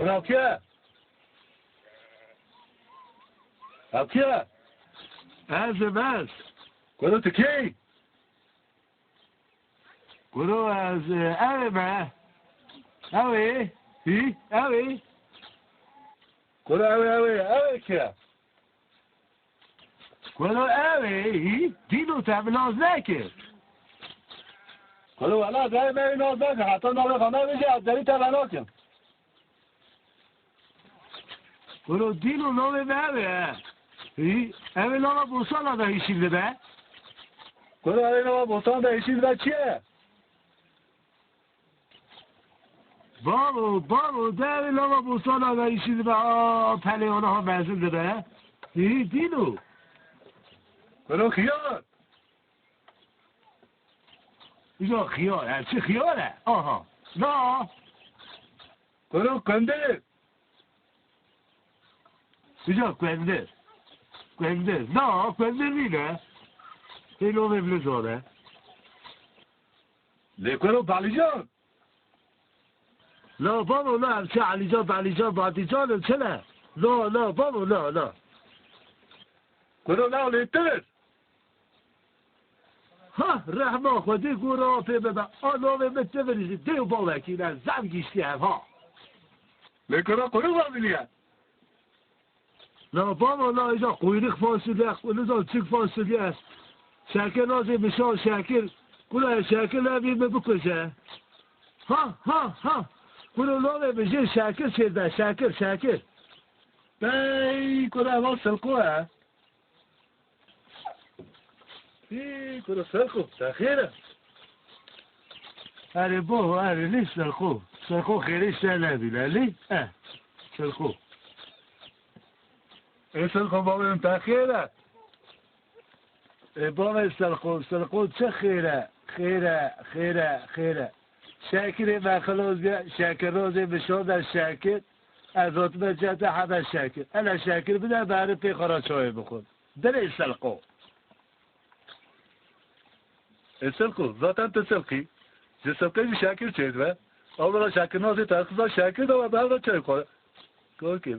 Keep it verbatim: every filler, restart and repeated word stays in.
Ew kî ye? Ew kî ye? Ez im, ez. Kuro, tu kî yî? Kuro, ez, e, ew im, e. Ew ê? Hî? Ew ê? Kuro, ew ê, ew ê, ew ê kî ye? Kuro, ew ê? Hî? Dîno, te min nas nekir. Kuro, wela, dayê me wî nas nekir. Heta navê xwe nebêje, ez derî te venakim. Kuro, Dîno, navê me ew ê, he. Hî, ew ê lava bostana de hişîn dibe. Kuro, ew ê lava bostana de hişîn dibe çi ye? Bavo, bavo, de ew ê lava bostana de hişîn dibe. A, pelê wana ha mezin dibe. Hî, Dîno. Kuro, xiyar. Îja xiyar, ev çi xiyar e? Aha. Na. Kuro, kundir. Îja kundir. Kundir. Na, kundir nîne. Hê lovê bilican e. Lê kuro, balîcan. Na bavo, na, ev çi Elîcan, balîcan, badîcan in, çi ne? Na, na bavo, na, na. Kuro, na lê tir. Ha, rehma Xwedê gora pê bibe. A navê min Tivir jî dê û bavekî ne, zaf giştî ev ha. Lê kuro, kuro vaviliye. La bava, la îca quyrix fasulye, nizam çik fasulye. Şakir nazê bişan Şakir. Kula Şakir, levî min bikuje. Ha, ha, ha. Kula navê min jê Şakir çêde, Şakir, Şakir. Bey, kula ev silko e. Hî, kuro Serko, te xêr e? Erê bo, erê lî Serko. Serko xêrê şte nebîne lî. Eh, Serko. Ê Serko, bavê min, te xêr e? Ê bavê Serko, Serko çi xêr e? Xêr e, xêr e, xêr e. Şakirê me xilos bîye, Şakir rozê bişo de Şakir. Ez otme çete hebe Şakir. Hele Şakir bide beri pê xwe re çayê bixwin. Dilê Silqo. Ê Silqo, zaten tu Silqî. Ji Silqê jî Şakir çêdibe. Ewro Şakir nasê te xiza Şakir de we bi hev re çay xwar. Kokê.